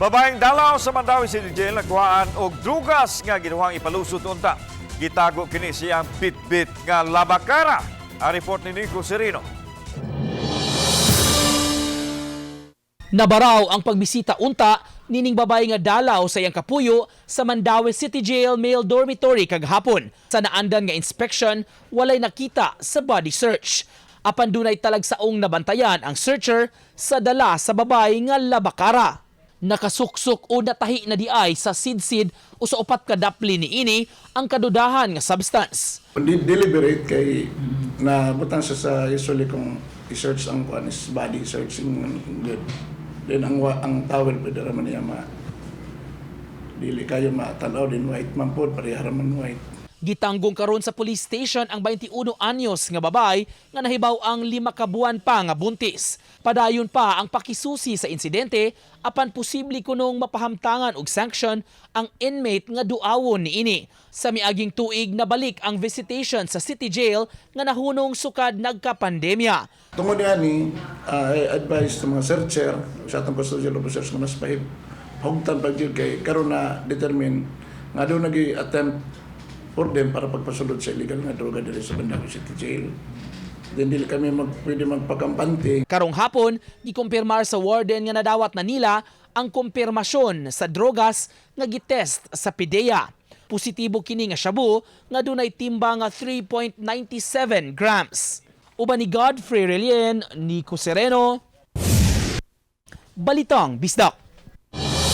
Babaeng dalaw sa Mandaue City Jail nakuhaan og drugas nga giduhang ipalusot unta. Gitago kini siyang bitbit nga labakara. Ang report ni Nico Sereno. Nabaraw ang pagbisita unta nining babae nga dalaw sa iyang kapuyo sa Mandaue City Jail Male Dormitory kagahapon. Sa naandan nga inspection, walay nakita sa body search. Apan dunay talagsaong nabantayan ang searcher sa dala sa babae nga labakara. Nakasuksok o natahi na diay sa sidsid o sa upat ka dapli niini ang kadudahan nga substance. Deliberate kay na butang siya sa usually kung i-search ang kuan is body searching good. Then ang towel pwede ra man niya ma dili kayo matanaw din, white man pod, pareha ra man white. Gitanggong karon sa police station ang 21 anyos nga babae nga nahibaw ang 5 ka buwan pa nga buntis. Padayon pa ang pakisusi sa insidente, apan posible kunong mapahamtangan og sanction ang inmate nga duawon niini. Sa miaging tuig, nabalik ang visitation sa city jail nga nahunong sukad nagkapandemya. Tungod niya ni I advise sa mga searcher sa atong custodial officers nga mas pahib hugtan pag jud kay karon na determine nga doon nagi attempt for them para pagpasulod sa illegal nga droga diri sa Mandaue City Jail. Then dili kami pwede magpakampante. Karong hapon, gikumpirmar sa warden nga nadawat na nila ang kumpirmasyon sa drogas nga gitest sa PDEA. Positibo kini nga shabu nga dunay timba nga 3.97 grams. Uban ni Godfrey Relien, Nico Sereno, Balitang Bisdak.